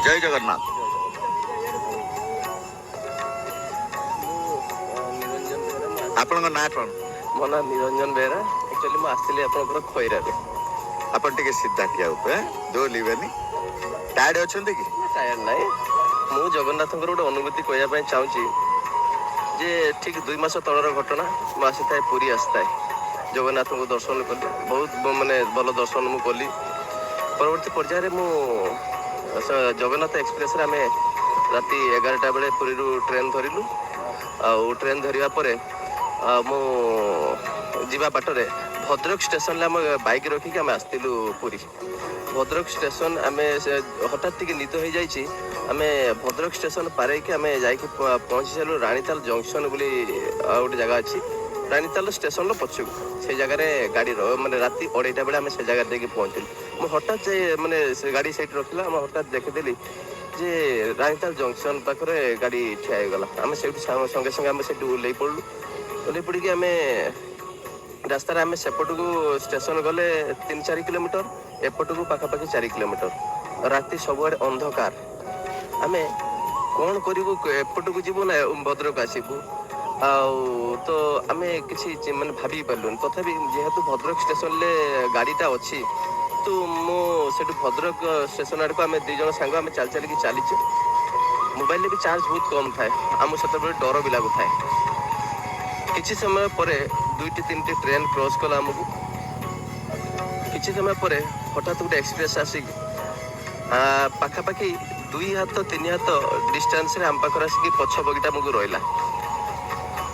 ଜୟ ଜଗନ୍ନାଥ। ମୁଁ ନିରଞ୍ଜନ ବେହେରା। ମୁଁ ଆପଣଙ୍କ ନାଁ କଣ? ମୋ ନାଁ ନିରଞ୍ଜନ ବେହେରା। ଆକ୍ଚୁଆଲି ମୁଁ ଆସିଥିଲି ଆପଣଙ୍କର ଖଇରାରେ। ଆପଣ ଟିକେ ସିଧା ଠିଆ ଉପରେ ଦୋଲିବେନି। ଟାୟାର୍ଡ ଅଛନ୍ତି କି? ଟାୟାର୍ଡ ନାହିଁ। ମୁଁ ଜଗନ୍ନାଥଙ୍କର ଗୋଟେ ଅନୁଭୂତି କହିବା ପାଇଁ ଚାହୁଁଛି ଯେ ଠିକ୍ 2 ମାସ ତଳର ଘଟଣା। ମୁଁ ଆସିଥାଏ, ପୁରୀ ଆସିଥାଏ, ଜଗନ୍ନାଥଙ୍କୁ ଦର୍ଶନ କଲି। ବହୁତ ମାନେ ଭଲ ଦର୍ଶନ ମୁଁ କଲି। ପରବର୍ତ୍ତୀ ପର୍ଯ୍ୟାୟରେ ମୁଁ ଜଗନ୍ନାଥ ଏକ୍ସପ୍ରେସରେ ଆମେ ରାତି 11ଟା ବେଳେ ପୁରୀରୁ ଟ୍ରେନ୍ ଧରିଲୁ। ଆଉ ଟ୍ରେନ୍ ଧରିବା ପରେ ମୁଁ ଯିବା ବାଟରେ ଭଦ୍ରକ ଷ୍ଟେସନରେ ଆମ ବାଇକ୍ ରଖିକି ଆମେ ଆସିଥିଲୁ ପୁରୀ। ଭଦ୍ରକ ଷ୍ଟେସନ ଆମେ ସେ ହଠାତ୍ ଟିକେ ନିଦ ହେଇଯାଇଛି। ଆମେ ଭଦ୍ରକ ଷ୍ଟେସନ ପାରେଇକି ଆମେ ଯାଇକି ପହଞ୍ଚି ସାରିଲୁ ରାଣୀତାଲ ଜଙ୍କସନ ବୋଲି ଆଉ ଗୋଟେ ଜାଗା ଅଛି ରାଣୀତାଲ ଷ୍ଟେସନର ପଛକୁ। ସେଇ ଜାଗାରେ ଗାଡ଼ିର ମାନେ ରାତି 2:30ଟା ବେଳେ ଆମେ ସେ ଜାଗାରେ ଯାଇକି ପହଞ୍ଚିଲୁ। ମୁଁ ହଠାତ୍ ଯେ ମାନେ ସେ ଗାଡ଼ି ସେଇଠି ରଖିଲା, ଆମେ ହଠାତ୍ ଦେଖିଦେଲି ଯେ ରାଣୀତାଲ ଜଙ୍କସନ ପାଖରେ ଗାଡ଼ି ଠିଆ ହେଇଗଲା। ଆମେ ସେଇଠୁ ସଙ୍ଗେ ସଙ୍ଗେ ଆମେ ସେଇଠୁ ଓହ୍ଲେଇ ପଡ଼ିଲୁ। ଓହ୍ଲେଇ ପଡ଼ିକି ଆମେ ରାସ୍ତାରେ ଆମେ ସେପଟକୁ ଷ୍ଟେସନ ଗଲେ 3-4 କିଲୋମିଟର, ଏପଟକୁ ପାଖାପାଖି 4 କିଲୋମିଟର। ରାତି ସବୁଆଡ଼େ ଅନ୍ଧକାର। ଆମେ କ'ଣ କରିବୁ? ଏପଟକୁ ଯିବୁ ନା ଭଦ୍ରକ ଆସିବୁ? ଆଉ ତ ଆମେ କିଛି ମାନେ ଭାବି ପାରିଲୁନି। ତଥାପି ଯେହେତୁ ଭଦ୍ରକ ଷ୍ଟେସନରେ ଗାଡ଼ିଟା ଅଛି, ତ ମୁଁ ସେଠୁ ଭଦ୍ରକ ଷ୍ଟେସନ ଆଡ଼କୁ ଆମେ 2 ଜଣ ସାଙ୍ଗ ଆମେ ଚାଲି ଚାଲିକି ଚାଲିଛୁ। ମୋବାଇଲରେ ବି ଚାର୍ଜ ବହୁତ କମ୍ ଥାଏ। ଆମକୁ ସେତେବେଳେ ଡର ବି ଲାଗୁଥାଏ। କିଛି ସମୟ ପରେ 2ଟି 3ଟି ଟ୍ରେନ୍ କ୍ରସ୍ କଲା ଆମକୁ। କିଛି ସମୟ ପରେ ହଠାତ୍ ଗୋଟେ ଏକ୍ସପ୍ରେସ୍ ଆସିକି ପାଖାପାଖି 2 ହାତ 3 ହାତ ଡିଷ୍ଟାନ୍ସରେ ଆମ ପାଖରେ ଆସିକି ପଛ ବଗିଟା ଆମକୁ ରହିଲା।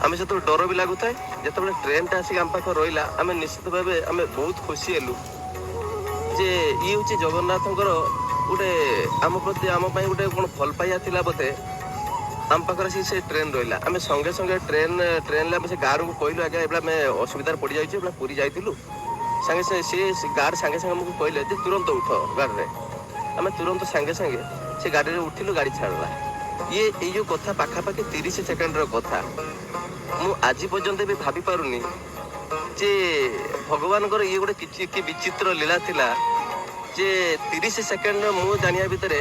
ଆମେ ସେତେବେଳେ ଡର ବି ଲାଗୁଥାଏ। ଯେତେବେଳେ ଟ୍ରେନ୍ଟା ଆସିକି ଆମ ପାଖରେ ରହିଲା, ଆମେ ନିଶ୍ଚିତ ଭାବେ ଆମେ ବହୁତ ଖୁସି ହେଲୁ ଯେ ଇଏ ହେଉଛି ଜଗନ୍ନାଥଙ୍କର ଗୋଟେ ଆମ ପ୍ରତି, ଆମ ପାଇଁ ଗୋଟେ କ'ଣ ଭଲ ପାଇବା ଥିଲା ବୋଧେ। ଆମ ପାଖରେ ଆସିକି ସେ ଟ୍ରେନ୍ ରହିଲା। ଆମେ ସଙ୍ଗେ ସଙ୍ଗେ ଟ୍ରେନ୍ରେ ଆମେ ସେ ଗାର୍ଡ଼କୁ କହିଲୁ, ଆଜ୍ଞା, ଏବେ ଆମେ ଅସୁବିଧାରେ ପଡ଼ିଯାଇଛୁ, ଏବେ ପୁରୀ ଯାଇଥିଲୁ। ସାଙ୍ଗେ ସାଙ୍ଗେ ସିଏ ଗାର୍ଡ଼ ସାଙ୍ଗେ ସାଙ୍ଗେ ଆମକୁ କହିଲେ ଯେ ତୁରନ୍ତ ଉଠ ଗାଡ଼ିରେ। ଆମେ ତୁରନ୍ତ ସାଙ୍ଗେ ସାଙ୍ଗେ ସେ ଗାଡ଼ିରେ ଉଠିଲୁ, ଗାଡ଼ି ଛାଡ଼ିଲା। ଇଏ ଏଇ ଯେଉଁ କଥା ପାଖାପାଖି 30 ସେକେଣ୍ଡର କଥା। ମୁଁ ଆଜି ପର୍ଯ୍ୟନ୍ତ ବି ଭାବି ପାରୁନି ଯେ ଭଗବାନଙ୍କର ଇଏ ଗୋଟେ କିଛି କି ବିଚିତ୍ର ଲୀଳା ଥିଲା ଯେ 30 ସେକେଣ୍ଡ, ମୁଁ ଜାଣିବା ଭିତରେ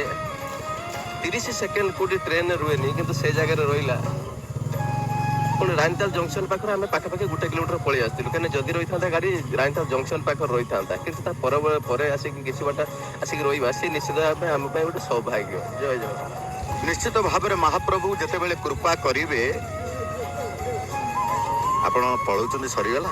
30 ସେକେଣ୍ଡ କୋଉଠି ଟ୍ରେନରେ ରୁହେନି, କିନ୍ତୁ ସେ ଜାଗାରେ ରହିଲା। ପୁଣି ରାଣୀତାଲ ଜଙ୍କସନ ପାଖରେ ଆମେ ପାଖାପାଖି 1 କିଲୋମିଟର ପଳେଇ ଆସିଥିଲୁ। କାହିଁକିନା ଯଦି ରହିଥାନ୍ତା ଗାଡ଼ି ରାଣୀତାଲ ଜଙ୍କସନ ପାଖରେ ରହିଥାନ୍ତା, କିନ୍ତୁ ତା ପରେ ଆସିକି କିଛି ବାଟ ଆସିକି ରହିବା ସେ ନିଶ୍ଚିତ ଭାବେ ଆମ ପାଇଁ ଗୋଟେ ସୌଭାଗ୍ୟ। ଜୟ ଜଗନ୍ନାଥ। ନିଶ୍ଚିତ ଭାବରେ ମହାପ୍ରଭୁ ଯେତେବେଳେ କୃପା କରିବେ। ଆପଣ ପଳଉଛନ୍ତି? ସରିଗଲା?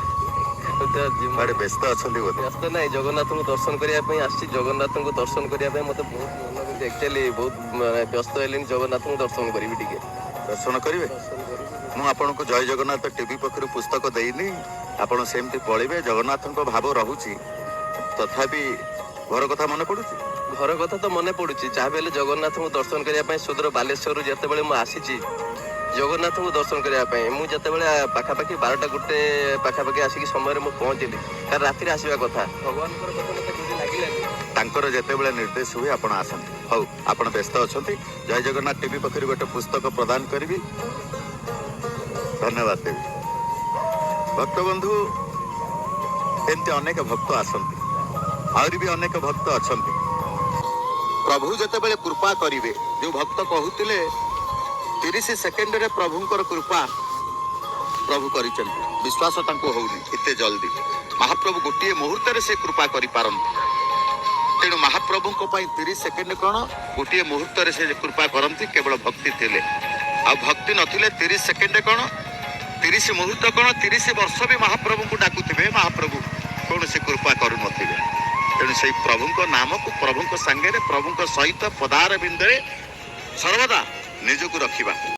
କୁଆଡେ ବ୍ୟସ୍ତ ଅଛନ୍ତି ବୋଧେ? ବ୍ୟସ୍ତ ନାହିଁ। ଜଗନ୍ନାଥଙ୍କୁ ଦର୍ଶନ କରିବା ପାଇଁ ଆସିଛି। ଜଗନ୍ନାଥଙ୍କୁ ଦର୍ଶନ କରିବା ପାଇଁ ମତେ ବହୁତ ମନ, କିନ୍ତୁ ଆକ୍ଚୁଆଲି ବହୁତ ମାନେ ବ୍ୟସ୍ତ ହେଲିଣି। ଜଗନ୍ନାଥଙ୍କୁ ଦର୍ଶନ କରିବି ଟିକେ। ଦର୍ଶନ କରିବେ? ଦର୍ଶନ କରିବି। ମୁଁ ଆପଣଙ୍କୁ ଜୟ ଜଗନ୍ନାଥ ଟିଭି ପକ୍ଷରୁ ପୁସ୍ତକ ଦେଇନି, ଆପଣ ସେମିତି ପଳେଇବେ। ଜଗନ୍ନାଥଙ୍କ ଭାବ ରହୁଛି, ତଥାପି ଘର କଥା ମନେ ପଡୁଛି? ଘର କଥା ତ ମନେ ପଡୁଛି। ଯାହା ବି ହେଲେ ଜଗନ୍ନାଥଙ୍କୁ ଦର୍ଶନ କରିବା ପାଇଁ ସୁଦୂର ବାଲେଶ୍ୱରରୁ ଯେତେବେଳେ ମୁଁ ଆସିଛି ଜଗନ୍ନାଥଙ୍କୁ ଦର୍ଶନ କରିବା ପାଇଁ, ମୁଁ ଯେତେବେଳେ ପାଖାପାଖି 12ଟା 1 ପାଖାପାଖି ଆସିକି ସମୟରେ ମୁଁ ପହଞ୍ଚିଲି, କାରଣ ରାତିରେ ଆସିବା କଥା। ଭଗବାନଙ୍କର କଥା ମତେ ଡୋରି ଲାଗିଲାନି। ତାଙ୍କର ଯେତେବେଳେ ନିର୍ଦ୍ଦେଶ ହୁଏ ଆପଣ ଆସନ୍ତି। ହଉ, ଆପଣ ବ୍ୟସ୍ତ ଅଛନ୍ତି। ଜୟ ଜଗନ୍ନାଥ ଟିଭି ପକ୍ଷରୁ ଗୋଟେ ପୁସ୍ତକ ପ୍ରଦାନ କରିବି, ଧନ୍ୟବାଦ ଦେବି। ଭକ୍ତବନ୍ଧୁ, ଏମିତି ଅନେକ ଭକ୍ତ ଆସନ୍ତି, ଆହୁରି ବି ଅନେକ ଭକ୍ତ ଅଛନ୍ତି। ପ୍ରଭୁ ଯେତେବେଳେ କୃପା କରିବେ, ଯୋଉ ଭକ୍ତ କହୁଥିଲେ 30 ସେକେଣ୍ଡରେ ପ୍ରଭୁଙ୍କର କୃପା ପ୍ରଭୁ କରିଛନ୍ତି, ବିଶ୍ୱାସ ତାଙ୍କୁ ହଉନି। ଏତେ ଜଲ୍ଦି ମହାପ୍ରଭୁ ଗୋଟିଏ ମୁହୂର୍ତ୍ତରେ ସେ କୃପା କରିପାରନ୍ତି। ତେଣୁ ମହାପ୍ରଭୁଙ୍କ ପାଇଁ 30 ସେକେଣ୍ଡ କଣ, ଗୋଟିଏ ମୁହୂର୍ତ୍ତରେ ସେ କୃପା କରନ୍ତି, କେବଳ ଭକ୍ତି ଥିଲେ। ଆଉ ଭକ୍ତି ନଥିଲେ 30 ସେକେଣ୍ଡ କଣ, 30 ମୁହୂର୍ତ୍ତ କଣ, 30 ବର୍ଷ ବି ମହାପ୍ରଭୁଙ୍କୁ ଡାକୁଥିବେ, ମହାପ୍ରଭୁ କୌଣସି କୃପା କରୁନଥିବେ। ତେଣୁ ସେଇ ପ୍ରଭୁଙ୍କ ନାମକୁ, ପ୍ରଭୁଙ୍କ ସାଙ୍ଗରେ, ପ୍ରଭୁଙ୍କ ସହିତ ପଦାର ବିନ୍ଦରେ ସର୍ବଦା ନିଜକୁ ରଖିବା।